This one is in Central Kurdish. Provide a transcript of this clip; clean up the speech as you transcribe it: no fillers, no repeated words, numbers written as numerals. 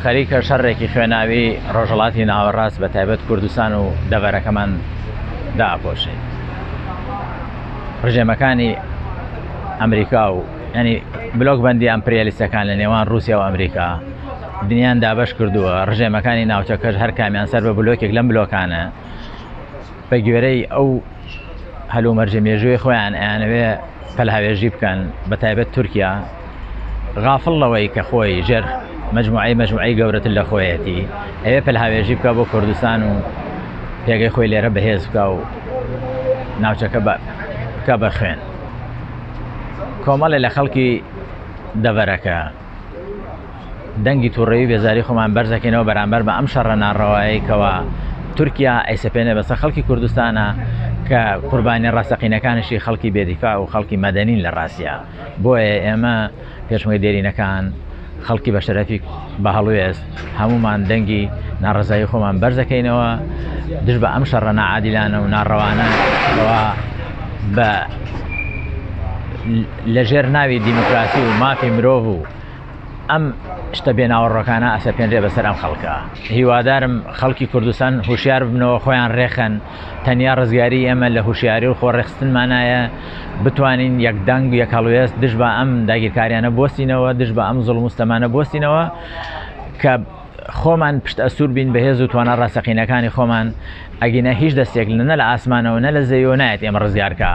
خەریکە شەڕێکی خوێناوی ڕۆژهەڵاتی ناوەڕاست بە تایبەت کوردستان و دەڤەرەکەمان داپۆشێت. ڕژێمەکانی ئەمریکا و ینی بلۆک بەندی ئەمپریالیستەکان لە نێوان رووسیا و ئەمریکا دنیان دابش کردووە ڕژێمەکانی ناوچەکەش هەر کامیان سەر بە بلۆکێک لەم بلۆکانە بە گوێرەی ئەو هەلومەرجە مێژووی خۆیان ئەیانەوێ پەلهاوێژی بکەن بە تایبەت تورکیا غافڵ لەوەی کە خۆی ژێر مجموعەی مجموعەی گەورەتر لە خۆیەتی ئەوێ پەلهاوێژی بکە بۆ کوردستان و پێگەی خۆی لێرە بەهێز بکە و ناوچەکە بکە بە خوێن کۆمەڵێ لە خەڵکی دەڤەرەکە دەنگی توڕەیی و بێزاری خۆمان بەرزەکەینەوە بەرامبەر بە ئەم شەڕە ناڕەوایەی کەوا تورکیا ئەیسەپێنێ بەسەر خەڵکی کوردستانە کە قوربانی ڕاستەقینەکانیشی خەڵکی بێدیفاع و خەڵکی مەدەنین لە ڕاستیا بۆیە ئێمە پێشمەگە دێرینەکان خەڵکی بە شەرەفی بە هەڵوێست هەمومان دەنگی ناڕزایی خۆمان بەرزەکەینەوە دژ بە ئەم شەڕە نەعادیلانە و ناڕەوانە کەوا بە لەژێر ناوی دیموکراسی و مافی مرۆڤ و ئەم شتە بێناوەڕۆکانە ئەسەپێنرێ بەسەر ئەم خەڵکە. هیوادارم خەڵکی کوردستان هوشیار ببنەوە خۆیان ڕێخەن، تەنیا ڕزگاری ئێمە لە هوشیاری و خۆ ڕێخستنمانایە بتوانین یەک دەنگ یەک هەڵوێست دژ بە ئەم داگیرکاریانە بوەستینەوە، دژ بە ئەم زوڵم و ستەمانە بوەستینەوە کە خۆمان پشت ئەستوور بین بە هێز و توانا ڕاستەقینەکانی خۆمان، ئەگینا هیچ دەستێک نە لە ئاسمانەوە نە لە زەویەوە نایەت ئێمە ڕزگار کا.